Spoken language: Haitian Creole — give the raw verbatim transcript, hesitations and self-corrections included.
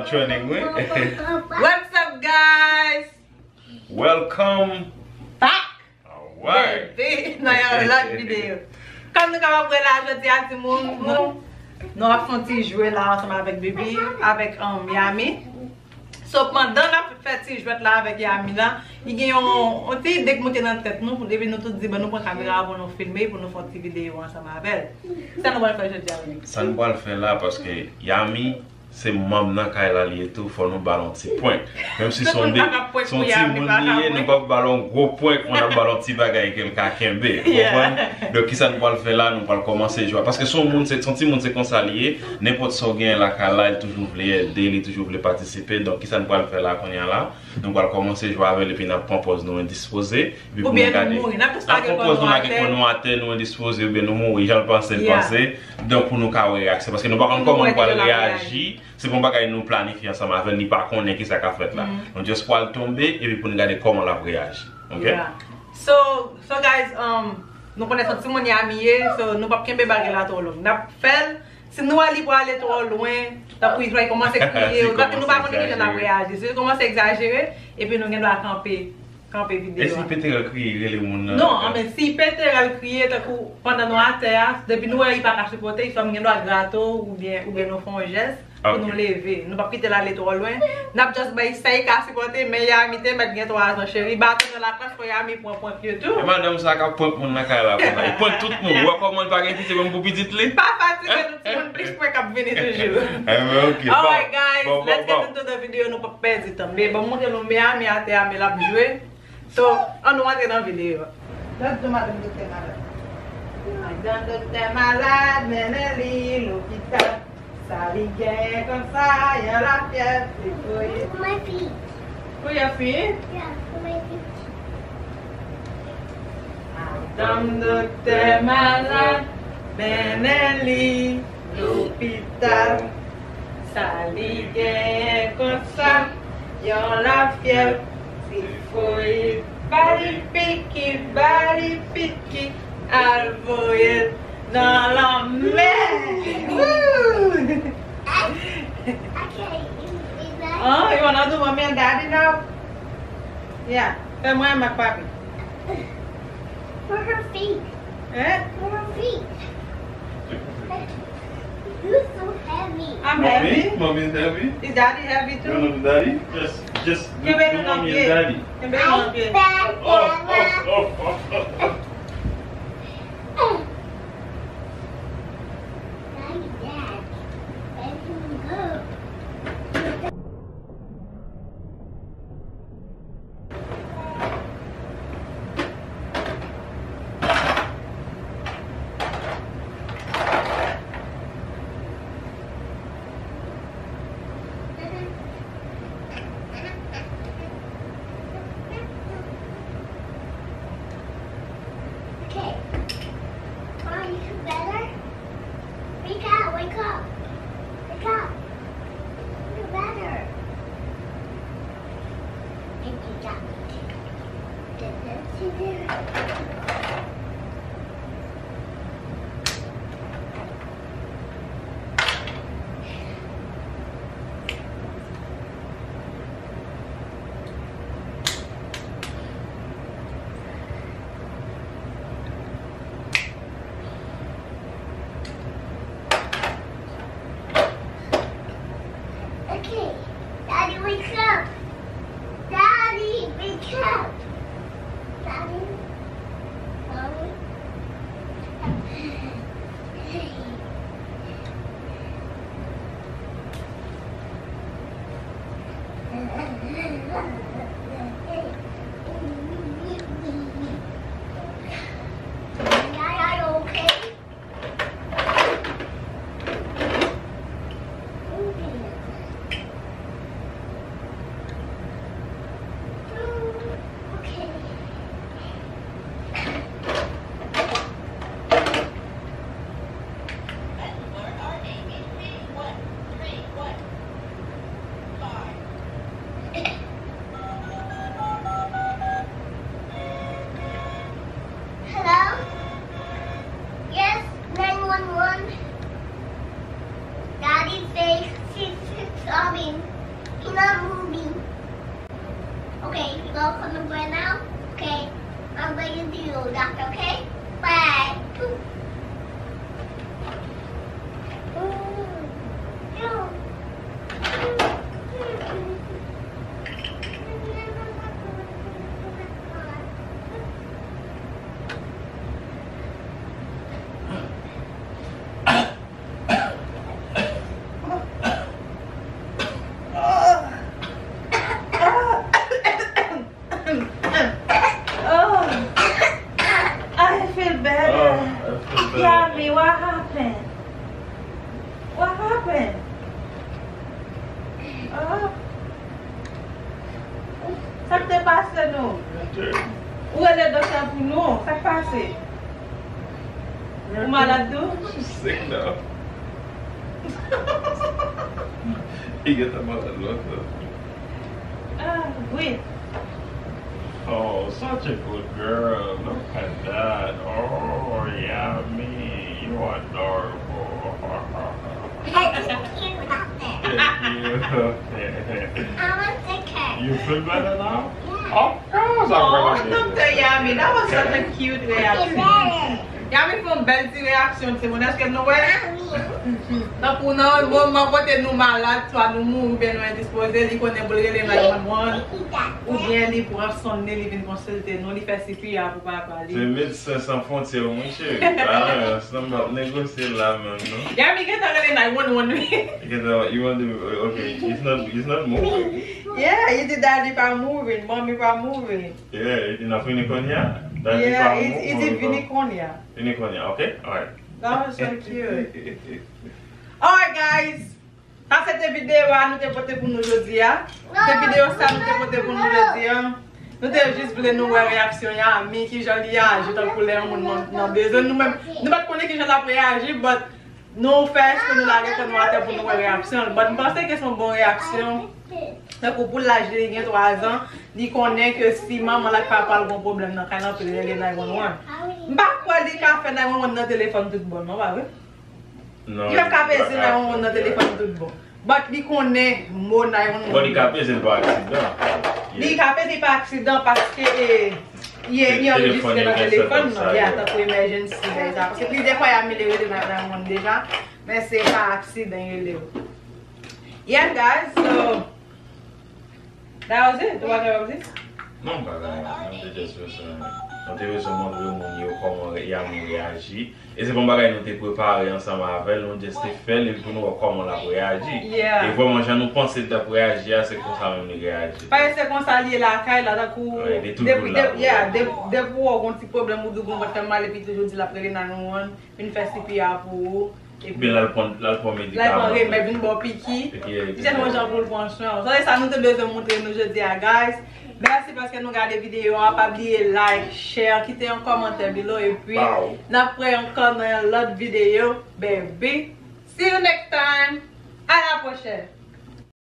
Trending, wi. What's up, guys? Welcome back. Alright. Baby, nan yon lòt videyo. Kòm nou kapab wè la, jodi a, timoun, nou, nou ap fè yon ti jwe la ansanm avèk Bibi, avèk, um, Yami. So, pandan n ap fè ti jwèt la avèk Yami la, li gen yon, yon ti ide k moute nan tèt nou, epi nou tout di, "Bon, nou pran kamera pou nou filme, pou nou fè yon ti videyo ansanm avè l." Sa nou pral fè jodi a, Bibi? Sa nou pral fè la, paske Yami, se manm nan kay la li ye tou, fò nou ba l yon ti prank. Menm si se yon de, se yon timoun li ye, nou p ap ba l yon gwo prank, men n ap ba l yon ti bagay ke l ka kenbe. Ou konprann? Donk, kisa nou pral fè la? Nou pral kòmanse jwe. Paske se yon moun, se, se yon timoun, se konsa li ye. Nenpòt sa w genyen lakay la, li toujou vle ede, li toujou vle patisipe. Donk, kisa nou pral fè la kounye a la? Nou pral kòmanse jwe avè l epi n ap pran pòz nou endispoze. Epi pou nou gade. N ap pran pòz nou lage kò nou atè, nou endispoze, oubyen nou mouri, jan l panse l panse. Donk, pou nou ka wè reyaksyon. Paske nou pa konn kòman nou pral reyaji. Se pa yon bagay nou planifye ansanm avè l, li pa konnen kisa k ap fèt la. Nou just pral tonbe, epi pou nou gade kòman l ap reyaji. Ok? Yeah. So, so guys, um, nou konnen se yon timoun Yami ye, so nou p ap kenbe bagay la twò long. N ap fè l, si nou wè li prale twò lwen, tankou li pral kòmanse kriye, nou pa konn kijan l ap reyaji. Si li kòmanse egzajere, epi nou gen dwa kanpe. Kanpe videyo a. E si peterèl kriye, rele moun nan? Non, anben, si peterèl kriye, tankou pandan nou atè a, depi nou wè li pa ka sipòte, li fè m gen dwa grate w oubyen, oubyen nou fè yon jès pou nou leve. Nou p ap kite l ale twò lwen. N ap just bay sa li ka sipòte, men Yami te mèt gen twa zan, cheri. Baton nan lakrach, fò Yami pran prank yo tou. E madanm sa k ap prank moun nan kay la konsa. Li prank tout moun. Ou wè kòman li pa gen pitye menm pou pitit li? Pa fatige nou, timoun, plis prank ap vini toujou. Anben, ok. Alright, guys, let's get into the video. Nou p ap pèdi tan. Men, ban m montre nou Yami atè a, men l ap jwe. So, ann nou antre nan videyo a. Lòt jou, madanm doktè malad. Madanm doktè malad, mennen li lopital. Sa li genyen konsa, yon lafyèv, tifoyid. For my feet. For your feet? Yeah, for my feet. Madanm doktè malad, mennen li lopital. Sa li genyen konsa, yon lafyèv, tifoyid. Ba li piki, ba li piki, al voye l nan lanmè. Woo! Oh, you wanna do mommy and daddy now? Yeah, fè mwen ak papi. Where her feet? Eh? Where her feet? You're so heavy. I'm heavy. Mommy? Mommy is heavy? Is daddy heavy too? You wanna do daddy? Just, just do, do mommy and daddy. Kenbe nou nan pye. Oh, oh, oh, oh, oh, oh. Daddy, Dad, let him go. Okay. Are you better? Mika, wake up. Mika, you better. And you got me. Did this, you did. Okay, Daddy, wake up. Daddy, wake up. Daddy, Mommy. Okay, you gonna come and burn out? Okay, I'm going to do that, okay? Bye. Oh, I feel better. Yami, what happened? What happened? Oh. Sa k te pase nou? Ou rele doktè pou nou? Sa k pase? Ou malad tou? Sick now. Li gentan malad lontan. Ah, wi. Oh, such a good girl. Look at that. Oh, Yami, you adorable. Thank you, doctor. Thank you. I want to take care. You feel better now? Of course I'm Oh, gonna do Doctor this. Yami, that was such a cute reaction. Yami fè yon bèl ti reaksyon, timoun. Èske nou wè? Tankou nan yon moman kote nou malad, swa nou mouri, oubyen nou endispoze, li konnen pou l rele nine one one, oubyen li pran sonn li, li vin konsilte nou, li fè C P R pou papa li. Se Medsen San Fwontyè, mon cheri. Ah, ansanm ap negosye la menm, non? Yami gentan rele nine one one, wi. Gentan, you want to, okay, it's not, it's not moving. Yeah, he did daddy pa moving, mommy pa moving. Yeah, it not fini konya. That Yeah, is it, it did vini konya. Fini konya, okay? Alright. That was so cute. Alright, guys. Sa se te videyo a nou te pote pou nou jodi a. Se videyo sa nou te pote pou nou jodi a. Nou te jis vle nou wè reaksyon Yami, kijan li aji tankou lè yon moun nan, nan bezwen. Nou menm, nou pa t konnen kijan l ap reyaji, but nou fè èske nou lage kò nou atè pou nou wè reaksyon l. But m panse ke se yon bon reaksyon. Tankou pou laj li, li gen twa zan, li konnen ke si manman l ak papa l gen pwoblèm nan kay la, pou l rele nine one one. M pa kwè li ka fè nine one one nan telefòn tout bon, non, pa vre? Non, Li pa ka peze nine one one nan telefòn tout bon. But li konnen mo nine one one. Bon, li ka peze l pa aksidan. Li ka peze pa aksidan paske eh, li li anrejistre nan Telefòn yo gen telefòn sèt nan. sa, Ya, yo. Tankou emergency, bagay sa. Paske plizyè fwa Yami rele nine one one deja, men se pa aksidan yo rele yo. Yeah, guys, so that was it. What was it? Non, bagay, mwen te just bezwen, mwen te bezwen montre moun yo kòman Yami reyaji. E se pa yon bagay nou te prepare ansanm avè l, nou just te fè l epi pou nou wè kòman l ap reyaji. Yeah. E vrèman, jan nou panse l t ap reyaji a, se konsa menm li reyaji. Paske se konsa li ye lakay la, tankou Wi, li toujou la pou yeah, ou. Depi ou gen yon ti pwoblèm ou di ou gen yon vant fè mal epi toujou di l ap rele nine one one, vin fè C P R pou ou. Epi Oubyen l al pran, l al pran l al pran medikaman. Remèd, vin ba w piki. Piki, epi Se yon jan pou l pran swen w. Sa se sa nou te bezwen montre nou jodi a, guys. Mèsi paske nou gade videyo a. Pa bliye like, share, kite yon kòmantè below. Epi, Pow. n ap wè ankò nan yon lòt videyo, baby. See you next time. À la prochaine.